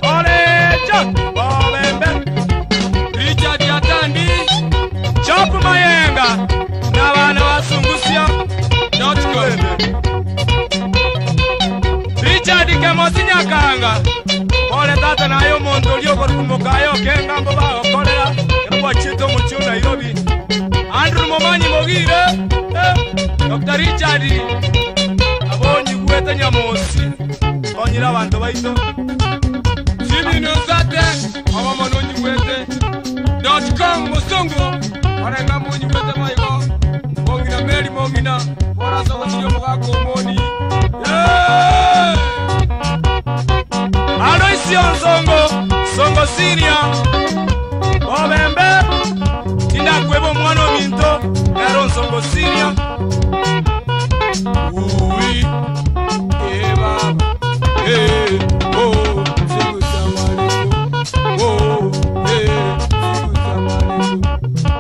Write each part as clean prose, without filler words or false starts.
Olecho, Obembe, Richard Yatandi, Chop Mayengo. Nyakanga, Pole tata naye omonto oria okorokwa mokaye okenga mbo bagokorera ekero gwachiete omochie o Nairobi. Andrew Momanyi Mogire, eh, Doctor Richard nabo onyigwete Nyamosi konyire abanto baito. Jimmy Nosate obomo nonyigwete dot com mosongo orenga monyigwete boigo mong'ina Mary mong'ina borase ogochiria omogaka omoni yeah! Aloisio Nsongo, Songo Senior, Obembe, tindakweba omwana ominto, nero Nsongo Senior. Ui, eh baba, eh, oh, siku za malipo, oh, eh, siku za malipo,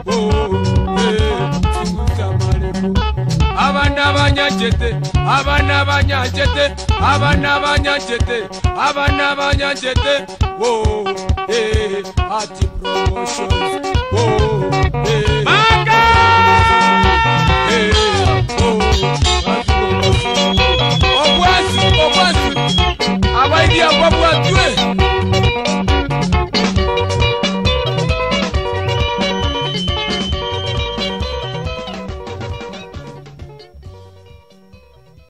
oh, eh, siku za malipo. Abana banyanchete, abana banyanchete, abana banyanchete, abana banyanchete, oh, eh, ati promotions, oh.